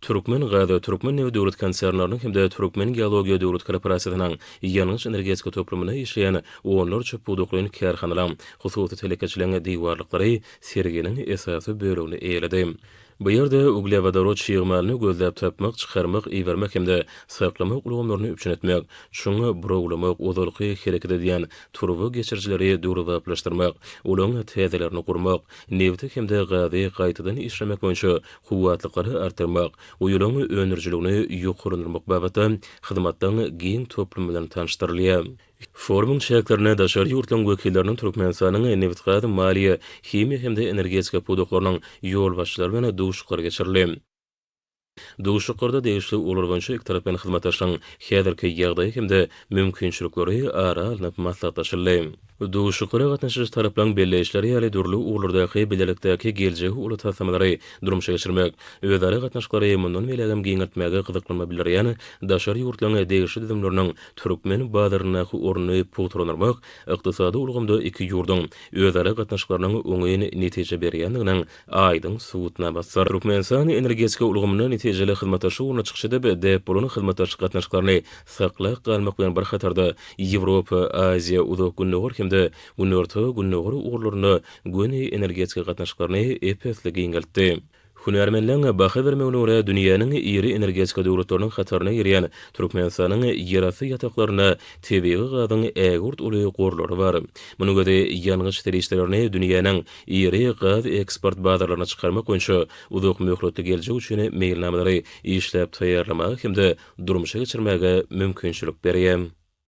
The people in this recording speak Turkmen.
Türkmengaz, Türkmennebit döwlet konsernleriniň hem-de Türkmengeologiýa döwlet korporasiýasynyň ýangyç-energetika toplumynda işleýän onlarça pudaklaýyn kärhanalaryň, hususy telekeçileriň diwarlyklary serginiň esasy bölegini eýeledi. Bu ýerde uglewodorod çig malyny gözläp tapmak, çykarmak, ibermek hem-de saklamak ulgamlaryny üpjün etmek, çuň burawlamak, ozalky hereket edýän turba geçirijileri döwrebaplaşdyrmak, olaryň täzelerini gurmak, nebiti hem-de gazy gaýtadan işlemek boýunça kuwwatlyklary artdyrmak, guýularyň öndürijiligini ýokarlandyrmak babatda hyzmatlaryň giň toplumy bilen tanyşdyrylýar. Forumyň çäklerinde daşary ýurtlaryň wekilleriniň Türkmenistanyň nebitgaz, maliýe, himiýa hem-de energetika pudaklarynyň ýolbaşçylary bilen duşuşyklar geçirildi. Duşuşyklarda degişli ugurlar boýunça ikitaraplaýyn hyzmatdaşlygyň häzirki ýagdaýy hem-de mümkinçilikleri ara alnyp maslahatlaşyldy. Duşuşyklara gatnaşyjy taraplaryň belleýişleri ýaly, dürli ugurlardaky bilelikdäki geljegi uly taslamalary durmuşa geçirmek, özara gatnaşyklary mundan beýlägem giňeltmäge gyzyklanma bildirýän daşary ýurtlaryň degişli düzümleriniň türkmen bazaryndaky ornuny pugtalandyrmak ykdysady ulgamda iki ýurduň özara gatnaşyklarynyň oňyn netije berýändiginiň aýdyň subutnamasydyr. Türkmenistan energetika ulgamynda netijeli hyzmatdaşlyk ugrunda çykyş edip, däp bolan hyzmatdaşlyk gatnaşyklaryny saklap galmak bilen bir hatarda, Ýewropa, Aziýa, Uzak Gündogar hem-de Günorta, Gündogar ugurlarynda göni energetika gatnaşyklaryny ep-esli giňeltdi. Hünärmenleň baha bermegine görä, dünýäniň iri energetika döwletleriniň hataryna girýän Türkmenistanyň ýerasty ýataklarynda tebigy gazyň ägirt uly gorlary bar. Munuň özi ýangyç serişdelerini dünýäniň iri gaz eksport bazarlaryna çykarmak boýunça uzak möhletli geljek üçin meýilnamalary işläp taýýarlamaga hem-de durmuşa geçirmäge mümkinçilik berýär.